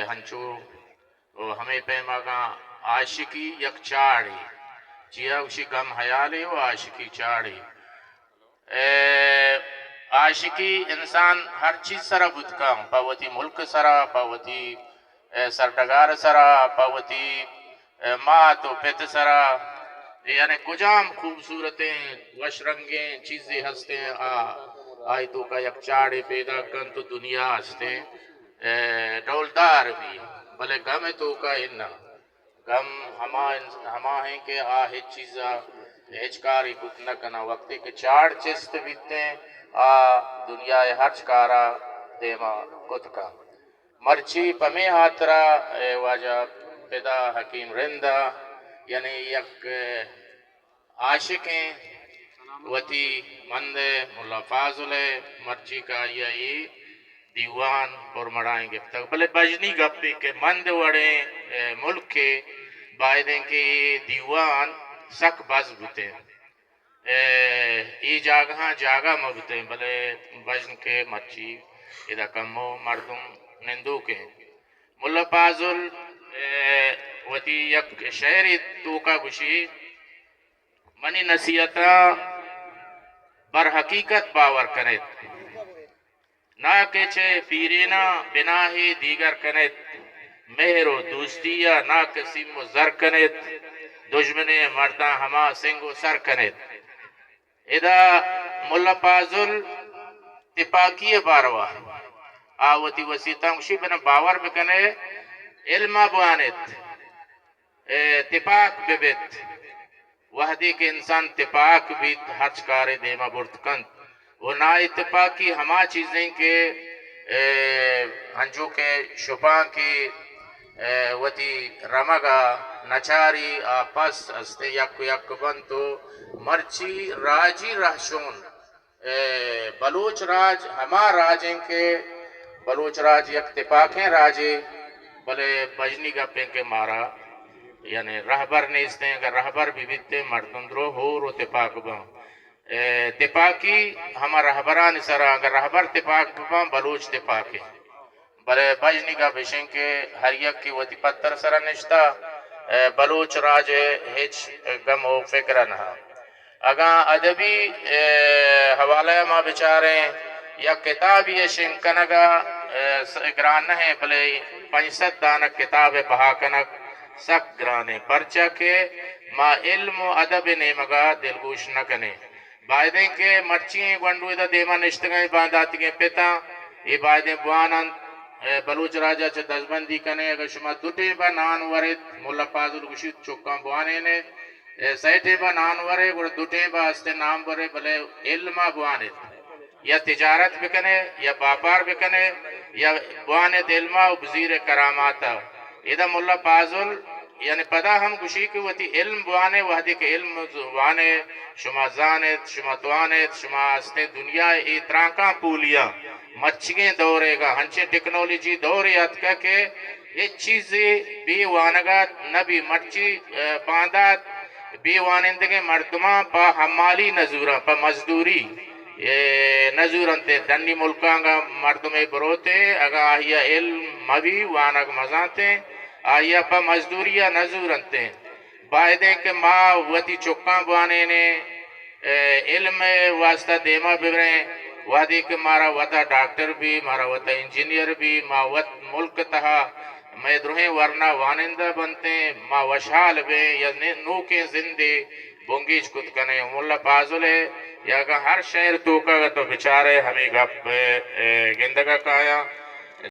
ہنچو و ہمے پیما گاں عاشقی یک چاڑے، چیا گوشی گم حیالے و عاشقی چاڑے۔ اے، عاشقی انسان ہر چیز سرا بوت کن، پہ وتی ملک سرا، پہ وتی، اے، سرڈگار سرا، پہ وتی، اے، مات و پت سرا، یعنی کجام خوبصورتیں وش رنگیں چیزے ہستیں، آ، آئی توکا یک چاڑے پیدا کنت و دنیا ہستیں، اے، ڈولدار بی، بلے گم توکا اناں۔ گم ہما انس-، ہما ہیں کہ آ ہچ چیزا ہچ کارے کت نہ کناں۔ وقتی کہ چاڑ چست بیتیں، آ دنیا ء ہرچ کارا دیما کت کن۔ مرچی پمے ہاترا اے واجہ پدا حکیم رندا، یعنی یک عاشقیں وتی مند ء ملا فاضل ء، مرچی کہ آئی ء اے دیوان پرمڑائیں گپتگ۔ بلے بژنی گپے کہ مند وڑیں، اے، ملکے بائدیں کہ اے دیوان سک بز بوتیں۔ اے، اے جاگہاں جاگہ مہ بوتیں، بلے بژن کہ مرچی ادا کمو مردم نندوکیں۔ ملا فاضل، اے، وتی یک شعرے توکا گوشی، منی نصیحتاں بر حقیقت باور کنیت، نا کہ چہ پیریناں بناہے دیگر کنیت، مہر و دوستی ء نا کہ سیم و زر کنیت، دژمنیں مرداں ہما سنگ و سر کنیت۔ ادا ملا فاضل تپاکی ء باروا آ وتی وسیعتاں گوشی، بنا باور بکنے، علم ء بوانیت، اے، تپاک بہ بیت۔ وہدے کہ انسان تپاک بیت، ہرچ کارے دیما برت کنت۔ و ناتپاکی ہما چیزیں کہ، اے، ہنچو کہ شپانکی، اے، وتی رمگا نچاری آ پس استیں یک و یک بنت و مرچی راجی رہشون اے، بلوچ راج ہما راج انت کہ بلوچ راج یک تپاکیں راجے، بلے بژنی گپ انت کہ مارا یعنی رہبر نیست انت۔ اگر رہبر بہ بیت، مردم درو ہور و تپاک باں۔ اے، تپاکی ہما رہبرانی سرا، اگر رہبر تپاک بباں، بلوچ تپاک انت۔ بلے بژنی گپ اش انت کہ ہر یکے وتی پتر سرا نشتہ، اے، بلوچ راج ء ہچ گم و فکر نہ۔ اگاں ادبی، اے، حوالہ ء ما بچاریں، یک کتابی ء شنگ کنگ ء، اے، س-، گران نہ انت، بلے پنچ سد دانگ کتاب ء بہا کنگ سک گران انت، پرچا کہ ما علم و ادب ء نیمگ ء دلگوش نہ کنیں۔ بائدیں کہ مرچی ایں گونڈو ادا دیما نشتگاں، اے بانداتیگیں پتاں، اے بائدیں بوان انت، اے بلوچ راج ء چہ دزبندی کنیں۔ اگاں شما دو ٹیمبا نان ورت، ملا فاضل گوشیت چکاں بوانینے، اے سئے ٹیمبا نان ورے، گڑا دو ٹیمبا استیں نان برے، بلے علم ء بوانیت۔ یا تجارت بکنے، یا باپار بکنے، یا بوانیت علم ء و بزیر کرامات ء۔ ادا ملا فاضل یعنی پدا ہم گوشی کہ وتی علم بوانے، وہدے کہ علم وانے، شما زانت، شما توانت، شما استیں دنیا ء اے ترانکاں پولیاں۔ مرچیگیں دور ء گا ہنچیں ٹیکنالوجی دورے اتکہ کہ ہچ چیزے بے وانگا نہ بی۔ مرچی، اے، باندات بے وانندگیں مردماں پہ حمالی نزوراں، پہ مزدوری، اے، نزورنت۔ ڈنی ملکاں گا مردمے بروتے، اگاں آہیا علم مبی، وانگ مزانتے، آئی ء پہ مزدوری ء نہ زورنتیں۔ بائدیں کہ ما وتی چکاں بوانینیں، اے، علم ء واسطہ دیما ببریں۔ وہدے کہ مارا وتا ڈاکٹر بی، مارا وتا انجینئر بی، ما وت ملک تہا مئے درہیں ورنا وانندہ بنتیں، ما وشحال بیں، یا نے-، نوکیں زندے بنگیج کت کنیں۔ ملا فاضل ء یا اگاں ہر شعر توکا اگاں تو بچارے، ہمے گپ ء، اے، گندگا کایاں۔